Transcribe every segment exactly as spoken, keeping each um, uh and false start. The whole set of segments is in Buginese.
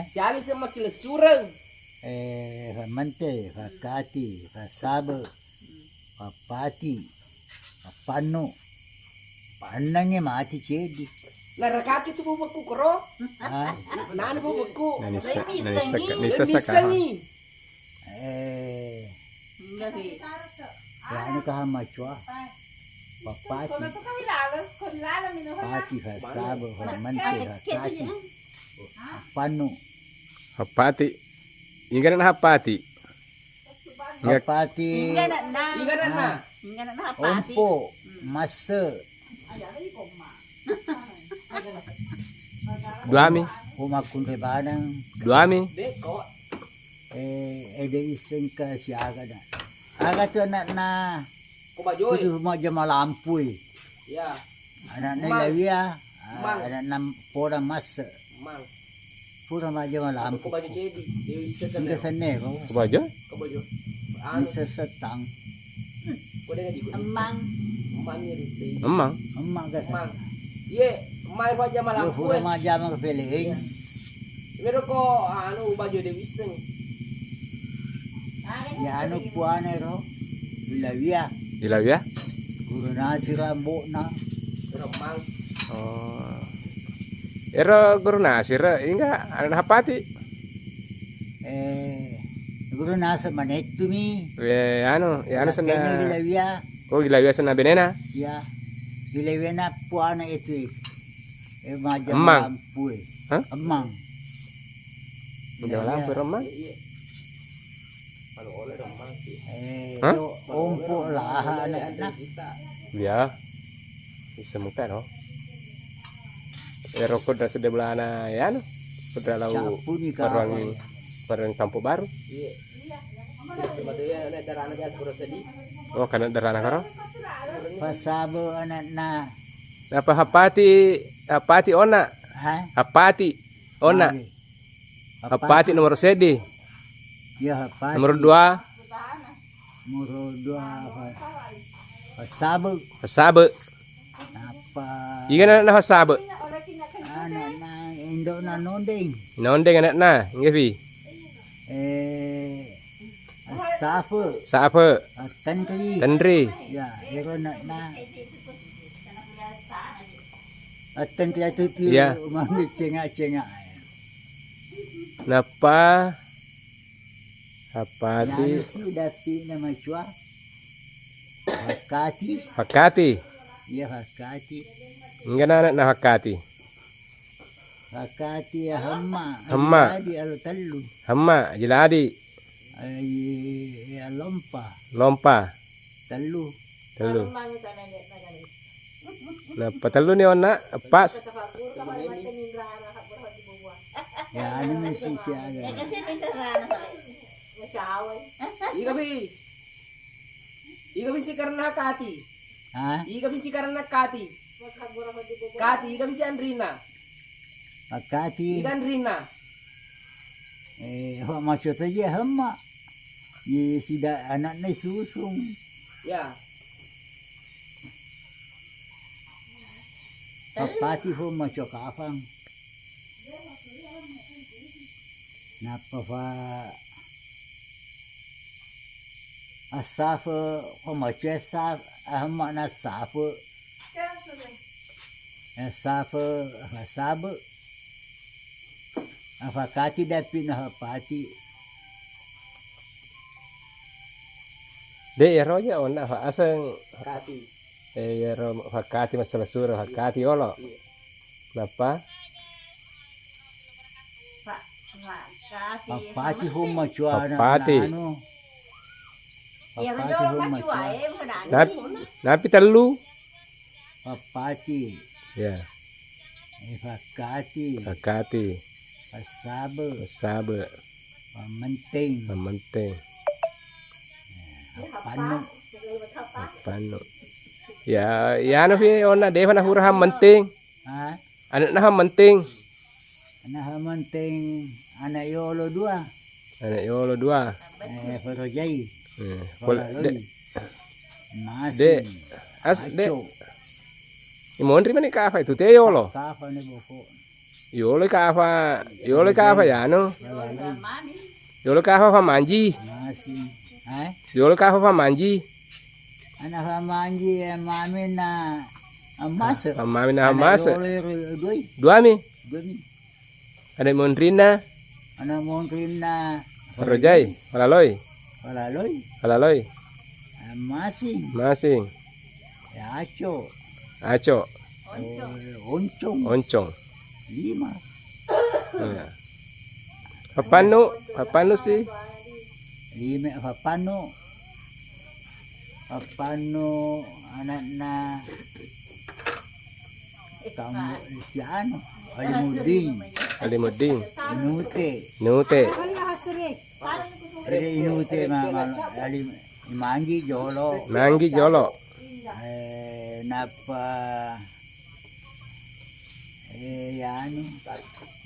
Siali semma silessureng. Eh, famante, fakkati, fassabe, fappati, fappannu. Pannangnge mati ceddi. Narekaki tu bubekku koro. Ah. Nani bubekku. Nani sa-, nani saka-, nani saka. Eh, anu kaha macua. Fappati. Pati, fassabe, famante, fakkati. Pannu. Happati. Inggana na happati. Inga- Happati. Inggana na. Inggana na. Inggana na happati. Ompo, masse. Duami. Ko makkunre banang. Duami. Eh, ede isseng ka siaga da. Aga tu anakna. Ko bajoi. Kudu majama lampui. Ya. Anakna Mang. Lawia, ah, Mang. Anakna pora masse. Mang. Pura majama lampu. Ko baju cedi, dewi sesen. Singga senne ko. Ko baju? Ko baju. Anu. Ini sesetang. Ko dengan di Gunung. Emang. Emang ni Risti. Emang. Emang ga. Emang. Iye, emang majama lampu. Pura majama ke peleing. Mero ko anu baju dewi seng. Ya anu puane ro. Ilawia. Ilawia? Guru Nasir ambo'na. Remang. Oh. Ero Guru Nasir, inga anak Hapati? Eh, Guru Nasir manettu mi. Eh, anu, ya anu senna. Ilawia. Oh, Ilawia senna benena? Iya. Ilawia na puana itu. Eh, majang Emang. Lampu. Hah? Emang. Majang lampu, Remang? Iya, iya. Eh, hah? Ompo lah anakna. Iya. Bisa muka no. Ya rokok dari sedde belana ya no. Sudah lau. Parang, parang Kampung Baru. Iya. Oh, karena darana karo? Pasabo anakna. Apa Hapati, Hapati ona? Hah? Hapati ona. Hapati nomor seddi. Iya, Hapati. Nomor dua. Nomor dua apa? Pasabe. Pasabe. Apa? Iga na, na Pasabe. Anakna indokna Nondeng. Nondeng anakna, nggih, Pi. Eh, Safe. Safe. Tenri. Tenri. Ya, ero anakna. Tenri itu tu. Iya. Mami cengak-cengak. Nappa Hapati. Yanu si dapi nama cua. Hakati. Hakati. Iya, Hakati. Enggak anak na Hakati. Hakati ya Hemma. Hemma. Haji Ladi alo tellu. Hemma, Haji Ladi. Ai, ya Lompa. Lompa. Tellu. Tellu. Nappa tellu ni onna, pas. Ya, anu mesi siaga. Iga bi. Iga bisi karena Kati. Hah? Iga bisi karena Kati. Kati, iga bisi anrina. Kati. Iga anrina. Eh, ho maksud aja Hemma. Ye sida anakna susung. Ya. Papati ho maco kafang. Nappa fa Asafe, ko maco esa, Hemma na Asafe. Asafe, Asabe. Afakati dapi na Hapati. De, iyaro aja onna fa aseng. Kati. Eh, iyaro Fakati masalah sura Fakati olo. Iya. Nappa? Fa-, Fakati. Fakati Hemma cua na-, Fakati. Anu. Fakati Hemma cua. Nap-, napi tellu? Fappati. Ya. Eh, Fakkati. Fakkati. Fassabe. Fassabe. Fammenteng. Fammenteng. Eh, Fappannu. Fappannu. Ya, ya anu fi onna defa na hura Hammenteng. Ha? Anakna Hammenteng. Anakna Hammenteng, anak yolo dua. Anak yolo dua. Eh, Farojai. Eh, Faraloi. De-, Masing. De-, as-, de-, Aco. Imonri mani kafa itu, te yolo. Kafa ni boko. Yolo kafa, yolo kafa yano. Yolo kafa fa manji. Masing. Eh? Yolo kafa fa manji. Ana fa manji, eh, mami na amas. Ah, mami na amas. Doi. Dua mi. Dua mi. Ada monrina. Ana monrina. Rojai, Falaloi. Falaloi. Falaloi. Eh, Masing. Masing. Ya, Aco. Aco. Eh, Oncong. Oncong. Lima. Iya. Papannu, papannu sih. Lima papannu. Papannu anakna kamu si anu, Alimuddin. Alimuddin. Nute. Nute. Jadi Inute ma-, ma-, ali-, Manggi Jolo. Manggi Jolo. Eh, napa, eh, ya anu,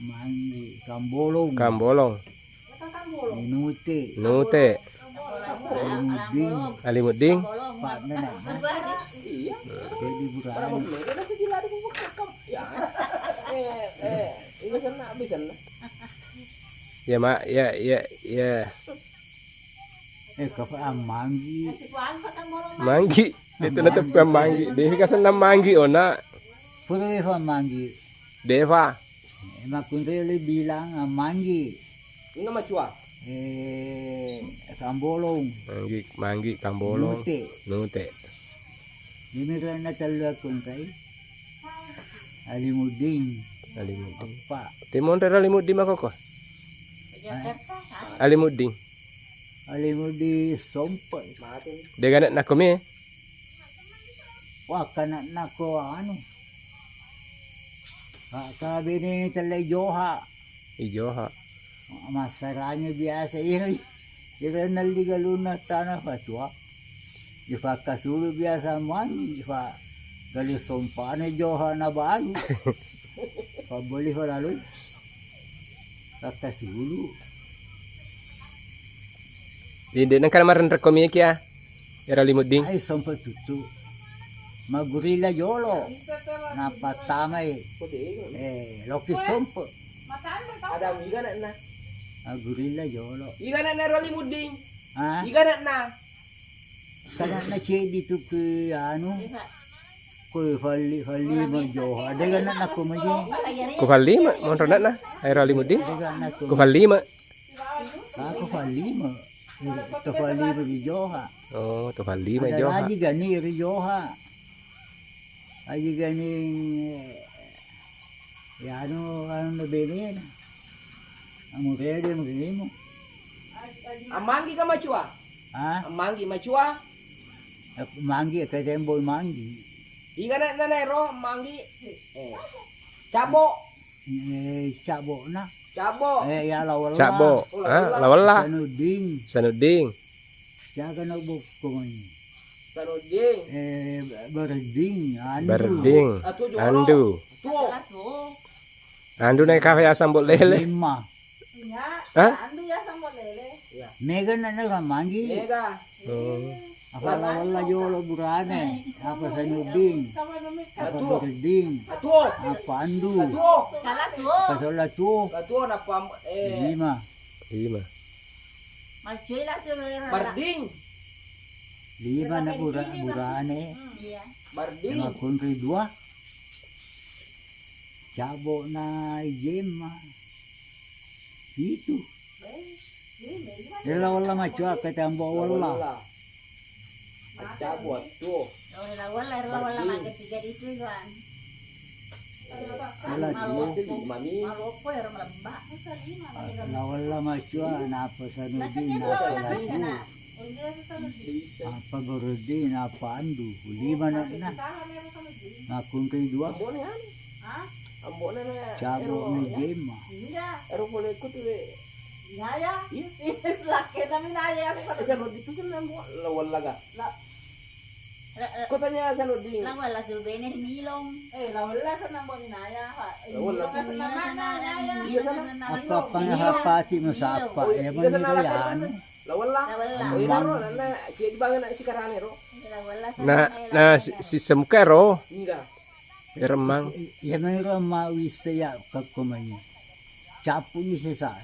Manggi Kambolong. Kambolong. Inute. Inute. Alimuddin. Alimuddin. Pak Nenekna. Jadi Burhan. Ya, eh, eh, ini sana, habis sana. Ya, Mak, ya, ya, ya. Eh, kapa amanggi. Manggi. Itu na teppe manggi. Defa ka senna manggi, ona. Pura Defa manggi. Defa. Eh, makkunre le bilang amanggi. Inga macua. Eh, Kambolong. Manggi, manggi, Kambolong. Nute. Nute. Ini rana tellu akkunre. Alimuddin. Alimuddin. Apa? Timonre Alimuddin makoko? Alimuddin. Alimuddin Sompe. Dega nak nakomi? Wah, kana nako anu. Ka, ka bene telle Joha. I Joha. Massaranya biasa iro, iro nalli galunna tana fatua. Dipakkasulu biasa mani, dipa galu sompana Joha na balu. Pabbali fa lalu. Pakkasulu. Jadi, nengka marenrekko mie kia? Ero Alimuddin. Ai, sompe tuttu. Magurilla jolo. Napattamai. Eh, loki sompe. Ada iga anakna? Magurilla jolo. Iga anakna ero Alimuddin? Hah? Iga anakna? Kanakna ceddi tu ke anu. Ko falli, falli mo Joha. Ada iga anakna ko maje. Ko falli mo, monro anakna. Ero Alimuddin. Ada iga anakna ko. Ko falli mo. Aku fallima. To fallima ri Joha. Oh, to fallima Joha. Aji Gani ri Joha. Aji Gani, eh, ya anu, anu na bene na. Amurede muremu. Amanggi ka macua? Hah? Amanggi macua? Manggi, ka tembo manggi. Iga na, na, na ero manggi. Eh. Cabo. Eh, Cabo na. Cabo. Eh, ya, Lawella. Cabo. Oh, Lawella. Ah, Lawella. Sanuddin. Sanuddin. Siaga na bokko mai? Sanuddin. Eh, Berding, Andu. Berding. Atu jolo. Andu. Tuo. Andu naik kafe asam bot lele. Lima. Hah? Andu ya asam bot lele. Iya. Mega na, na manggi. Mega. Oh. Apa Lawella jolo burane, apa Sanuddin, apa Berding, apa Andu, apa Sola tuo. Lima. Lima. Berding. Lima na bura-, burane. Iya. Berding. Makunri dua. Cabo na Jemma. Pitu. Ella wella macua kata ambo wella. Acabo tuo. Ella wella, ella wella mangga tiga itu kan. Ella tuo. Mami. La wella macua napa Sanudi napa la tuo. Apa Berding, apa Andu, lima na, na. Makunri dua. Ambone anu. Ambone na. Cabo na Jemma. Ero pole ku tu le. Naya. Iya. Laki tapi naya. Eh, Sanudi tu senna ambo, la wella ga. La. Kotanya Sanudi. La wella subene ri Milong. Eh, la wella senna ambo ni naya, Pak. La wella. Iya, sana. Apa-apa na hapati masapa. Ya, iya, sana. Lawella. Lawella. Oh, iya, ro, na, na, ceddi banget na sikarane, ro. Lawella. Na, na, si, si semka, ro. Iya. Remmang. Iya mero ma wisse ya kakko mani. Cappu ni sesa.